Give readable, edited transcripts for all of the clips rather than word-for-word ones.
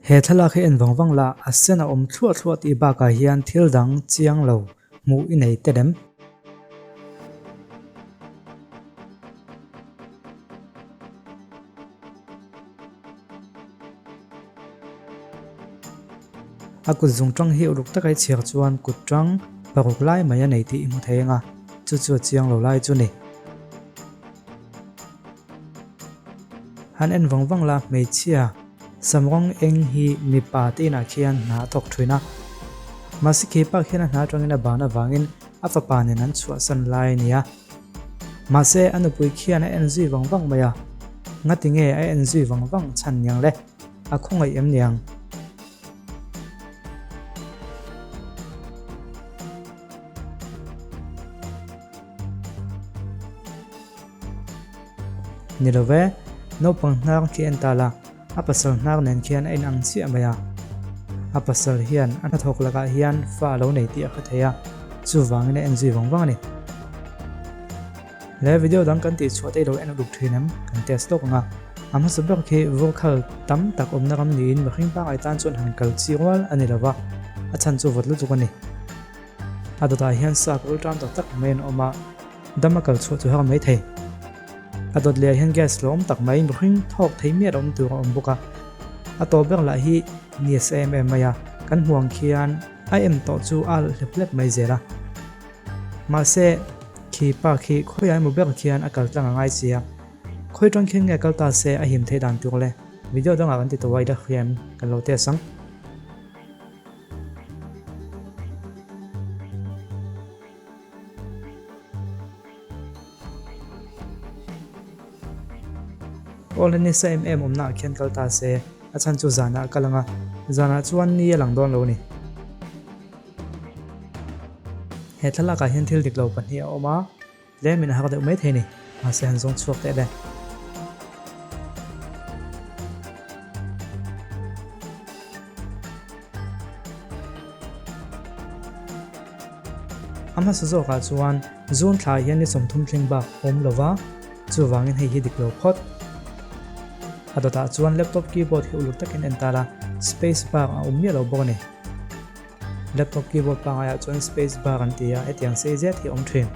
He thlalak hi en vang vang la, a sen a awm thluah thluah tih bakah hian thil dang chiang lo hmuh i nei tel em? A kut zung tang hi uluk taka i chhiar chuan kut tang paruk lai mai a nei tih i hmu thei ang a, chu chu a chiang lo lai chu ni. Han en vang vang la hmeichhia samrawng eng hi mipa te inah khian hna a thawk thin a, mahse khi pa khian a hna atangin a ban avangin a fapa nen an chhuahsan lai a ni a. Mahse a nupui khian a en zui vang vang mai a, ngati nge a en zui vang vang chhan niang le, a khawngaih em niang? Ni lo ve, naupang hnar khi en ta la, a pasal hnar nen khian a inang chiah mai a. A pasal hian a hnathawk lakah hian fa a lo nei tih a hre thei a, chuvangin a en zui vang vang a ni. Le video dang kan tih chhuah te i lo en uluk thin em? Kan test lawk ang a. A hmasa ber khi vurkhal tam tak awmna ram niin mihring pangngai tan chuan han kal chi rual a ni lo va, a chhan chu vawt lutuk a ni. A dawtah hian sa kawl tan tak tak mai an awm a, dam a kal chhuah chu har mai thei. A dawt leh ah hian gas lo awm tak mai mihring thawk thei miah lo awm tur a awm bawk a. A tawp ber lah hi ni a sa em em mai a, kan hmuh ang khian a em tawh chu a alh hlep hlep mai zel a. Mahse, khi pa khi khawiah emaw ber khian a kal tlang a ngai si a, khawi tang khian nge kal ta se a him theih dan tur le? Video dangah kan ti tawh a, i la hria em? Kan lo test ang. Aw le nisa em em awmna ah khian kal ta se, a chhan chu zanah a kal ang a, zanah chuan ni a lang dawn lo a ni. He thlalak ah hian thil dik lo pahnih a awm a, Tlemin a hak deuh mai thei ni, mahse han zawng chhuak teh le. A hmasa zawkah chuan June thla hian ni 30 thleng bak awm lo va, chuvangin hei hi dik lo phawt. A dawtah chuan laptop keyboard hi uluk takin en ta la, space bar a awm miah lo bawk a ni. Laptop keyboard pangaiah chuan space bar an ti a, hetiang sei zet hi a awm thin.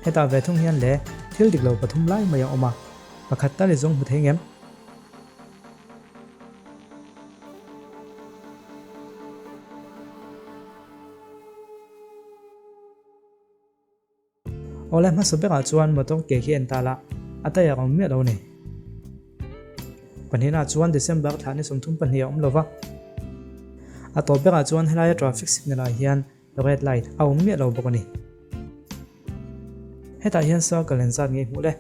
Hetah ve thung hian le thil dik lo pathum lai mai a awm a, pakhat tal i zawng hmu thei ngem? Awle hmasa berah chuan motor ke hi en ta la, a tire awm miah lo a ni. Pahnihna chuan December thla ni 32 a awm lo va. A tawp berah chuan helaia traffic signal ah hian red light a awm miah lo bawk a ni. Hetah hian circle en zat ngei hmuh le.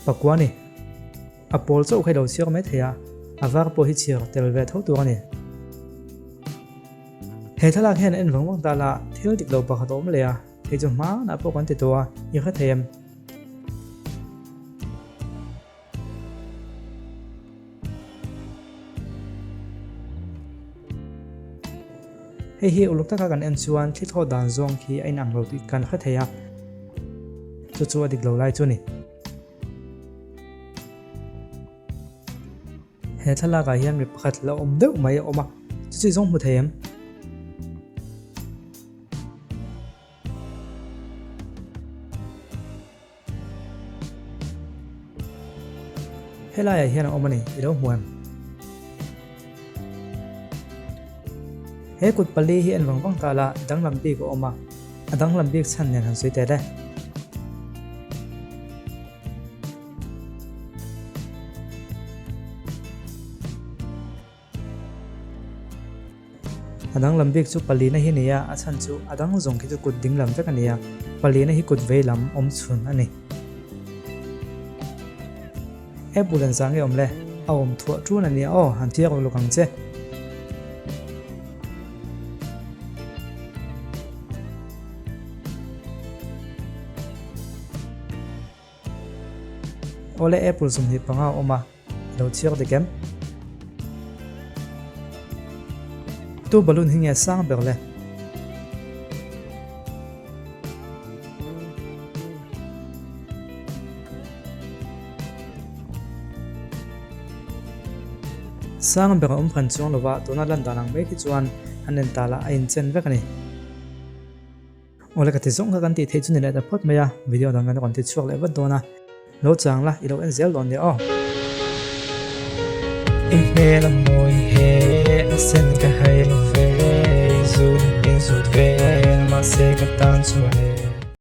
Pakua ni. A pawl chauh kha i lo chhiar mai thei a, a var pawh hi chhiar tel ve tho tur a ni. He thlalak hian en vang vang ta la, thil dik lo pakhat a awm leh a, hei chu hmanah pawh kan ti tawh a, i hre thei em? Hei hi uluk taka kan en chuan thli thaw dan zawng khi a inang lo tih kan hre thei a, chu chu a dik lo lai chu a ni. He thlalakah hian mi pakhat la awm deuh mai a awm a, chu chu i zawng hmu thei em? Helaiah hian a awm a ni, i lo hmu em? He kut pali hi en vang vang ta la, danglam bik a awm a, a danglam bik chhan nen han sawi tel e. A danglam bik chu palina hi a ni a, a chhan chu a dang zawng khi chu kut ding lam vek a ni a, palina hi kut vei lam awm chhun a ni. Apple an zah nge awm le? A awm thuah tun a nia aw, han thiak lawk ang che. Awle Apple 25 a awm a, i lo chhiar dik em? Tu balloon hi nge sang ber le? Sang ber a awm hran chuang lova tuna lan dan ang mai khi chuan han en ta lah a inchen vek a ni. Awle ka ti zawng kha kan tih theih chu ni leh ta phawt mai a, video dang kan rawn ti chhuak leh vat dawn a, lo chang la i lo en zel dawn nia aw. I hmel a mawi he a sen ka hai lo ve, zut in zut vel mahse ka tan chuan e.